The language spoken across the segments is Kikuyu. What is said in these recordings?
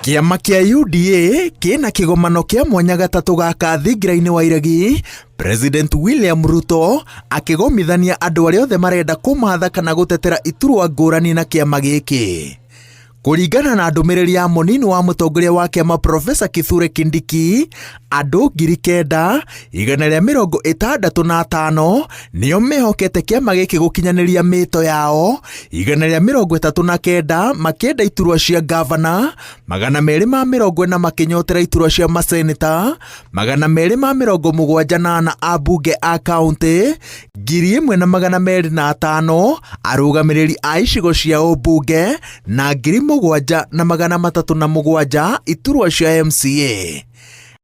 Kĩama kĩa UDA kĩna kĩgomano kĩa mwanya gatatũ gaka thingira-inĩ wa iregi, President William Ruto akĩgomithania andũ arĩa othe marenda kũmatha kana gũtetera iturwa ngũrani na kĩama gĩkĩ. Kũringana na ndũmĩrĩri ya mũnini wa mũtongoria wa kĩama Profesa Kithure Kindiki, andũ 9,165 nĩo mehokete kĩama gĩkĩ gũkinyanĩria mĩto yao, 139 makĩenda iturwa cia ngavana, 240 makĩnyotera iturwa cia maseneta, 274 ambunge a kaunti, 1,205 arũgamĩrĩri a icigo cia ũmbunge na 7,307 iturwa cia MCA.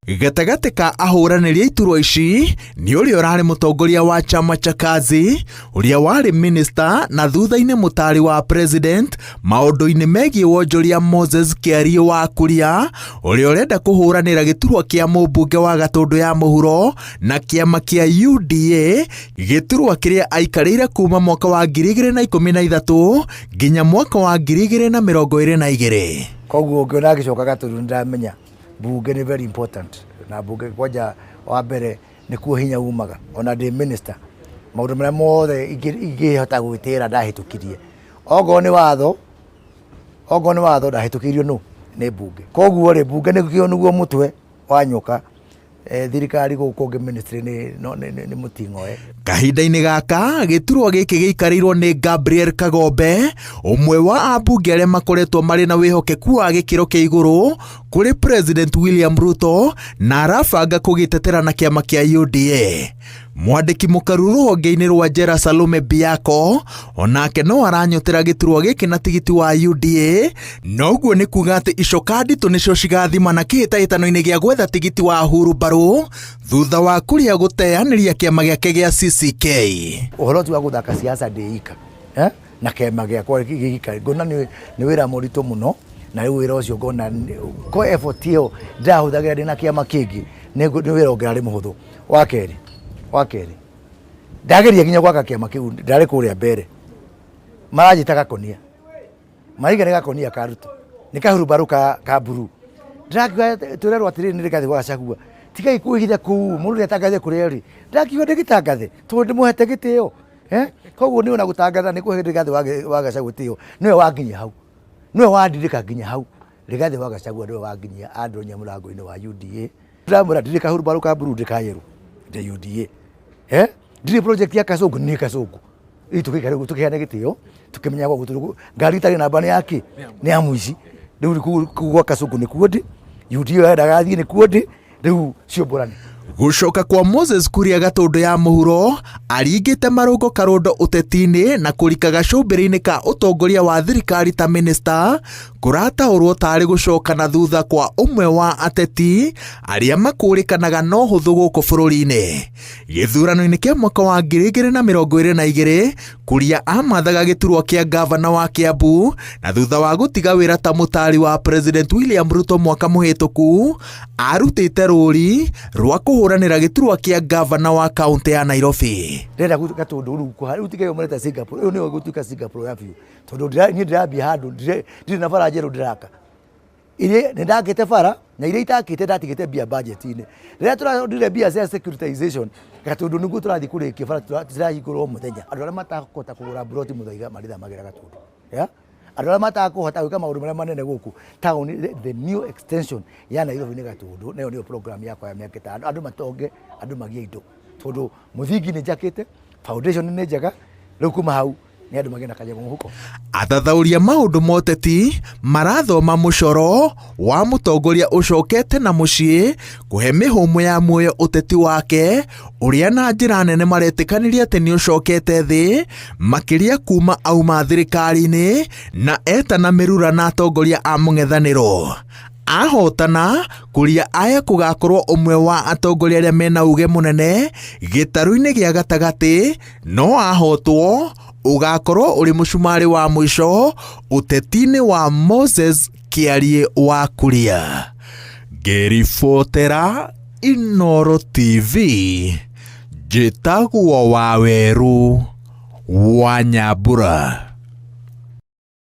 Gatagatĩ ka ahũranĩri a iturwa ici nĩ ũrĩa ũrarĩ mũtongoria wa chama cha Kazi, ũrĩa warĩ minista na thutha-inĩ mũtaari wa president maũndũ-inĩ megiĩ wonjoria Moses Kĩariĩ wa Kuria, ũrĩa ũrenda kũhũranĩra gĩturwa kĩa mũmbunge wa Gatũndũ ya mũhuro na kĩama kĩa UDA, gĩturwa kĩrĩa aikarĩire kuma mwaka wa 2013 nginya mwaka wa 2022. Koguo ngĩona agĩcoka Gatũndũ nĩndamenya bunge nĩ very important, na bunge kwanja wa mbere nĩkuo hinya umaga. Ona ndĩ minister maũndũ marĩa mothe ingĩhota gwĩtĩra ndahĩtũkirie, okorwo nĩ watho, okorwo nĩ watho ndahĩtũkĩirio nũ nĩ bunge. Koguo rĩ, bunge nĩkĩo nĩguo mũtwe wa nyoka. Thirikari gũkũ ũngĩ ministry nĩ no, nĩ, nĩ, nĩ mũting'oe. Kahinda-inĩ gaka gĩturwa gĩkĩ gĩikarĩirwo nĩ Gabriel Kagombe, ũmwe wa ambunge arĩa makoretwo marĩ na wĩhokeku wa gĩkĩro kĩa igũrũ kũrĩ President William Ruto na arabanga kũgĩtetera na kĩama kĩa UDA. Mwandĩki mũkaru rũhonge-inĩ rwa Njera Salome Biako onake no aranyotera gĩturwa gĩkĩ na tigiti wa UDA, na ũguo nĩ kuga atĩ icoka nditũ nĩcio cigathimana kĩhĩtahĩtano-inĩ gĩa gwetha tigiti wa hurumbarũ thutha wa Kuria gũteanĩria kĩama gĩake gĩa CCK. Ũhoro ũcio wa gũthaka siasa ndĩ ika, na kĩama gĩakwa gĩika, ngona nĩ wĩra mũritũ mũno, na rĩu wĩra ũcio ngona ko effort ĩyo ndĩrahũthagĩra ndĩna kĩama kĩngĩ nĩ wĩra ũngĩrarĩ mũhũthũ. Wa kerĩ, wa kerĩ ndageria nginya gwaka kĩama kĩu, ndarĩ kũrĩa mbere maranjĩta gakonia, maraiga nĩ gakonia ka Ruto, nĩ kahurubarũ ka mburu. Ndĩrakiuga twĩrerwo atĩrĩrĩ nĩ Rigathĩ wa Gachagua, tigai kwĩhitha kũu, mũndũ nĩ atangathe kũrĩa arĩ. Ndĩrakiuga ndĩgĩtangathe tondũ ndĩmũhete gĩtĩo, koguo niĩ ona gũtangatha nĩ kũhe Rigathĩ wa Gachagua gĩtĩo, nĩwe wanginyia hau, nĩwe wandirĩka nginya hau. Rigathĩ wa Gachagua nĩwe wanginyia andonya mũrango-inĩ wa UDA. Ndĩramwĩra ndirĩ kahurubarũ ka mburu, ndĩ ka yerũ, ndĩ UDA. Ndirĩ project ya Kasongo, nĩ Kasongo. Rĩu tũgĩikare ũguo tũkĩheane gĩtĩo, tũkĩmenyaga ũguo tũrĩ ngari itarĩ namba nĩ ya kĩ? Nĩ ya mũici. Rĩu kũu gwa Kasongo nĩkuo ndĩ, UDA yendaga thiĩ nĩkuo ndĩ, rĩu ciũmbũrane. Gũcoka kwa Moses Kuria Gatũndũ ya mũhuro aringĩte marũngo karũndo ũteti-inĩ na kũrika gacũmbĩrĩ-inĩ ka ũtongoria wa thirikari ta minista kũrataũrwo tarĩ gũcoka na thutha kwa ũmwe wa ateti arĩa makũrĩkanaga no hũthũ gũkũ bũrũri-inĩ. Gĩthurano-inĩ kĩa mwaka wa 2022 Kuria amathaga gĩturwa kĩa ngavana wa Kiambu na thutha wa gũtiga wĩra ta mũtaari wa President William Ruto mwaka mũhĩtũku arutĩte rũri rwa kũhũranĩra gĩturwa kĩa ngavana wa kaũntĩ ya Nairobi. Ndĩrenda Gatũndũ rĩu kũha rĩu tiga ĩyo mũreta Singapore, ĩyo nĩyo ĩgũtuĩka Singapore ya biũ, tondũ niĩ ndĩrambia handũ ndirĩ na bara njerũ ndĩraka. Iria nĩ ndakĩte bara na iria itakĩte ndatigĩte mbia budget-inĩ. Rĩrĩa tũrarutire mbia cia securitization Gatũndũ nĩguo tũrathiĩ kũrĩkia bara cirahingũrwo mũthenya. Andũ arĩa matakũhota kũgũra mburoti Muthaiga marĩthamagĩra Gatũndũ. Yeah? Andũ arĩa matakũhota gwĩka maũndũ marĩa manene gũkũ taũni, the new extension ya Nairobi nĩ Gatũndũ, nayo nĩyo program yakwa ya mĩaka 5. Andũ matonge, andũ magĩe indo, tondũ mũthingi nĩ njakĩte, foundation nĩ njega, rĩu kuma hau nĩ andũ magĩe na kanyamũ mũhuko. Athathaũri a maũndũ ma ũteti marathoma mũcoro wa mũtongoria ũcokete na mũciĩ kũhe mĩhũmũ ya muoyo ũteti wake ũrĩa na njĩra nene maretĩkanĩria atĩ nĩ ũcokete thĩ makĩria kuma auma thirikari-inĩ na etana mĩrura na atongoria a mũng'ethanĩro. Ahotana, Kuria aya kũgakorwo ũmwe wa atongoria arĩa mena uge mũnene gĩtarũ-inĩ gĩa gatagatĩ, no ahotwo ũgakorwo ũrĩ mũcumarĩ wa mũico ũteti-inĩ wa Moses Kĩariĩ wa Kuria. Ngĩribotera Inooro TV, njĩtagwo Wawerũ wa Nyambura.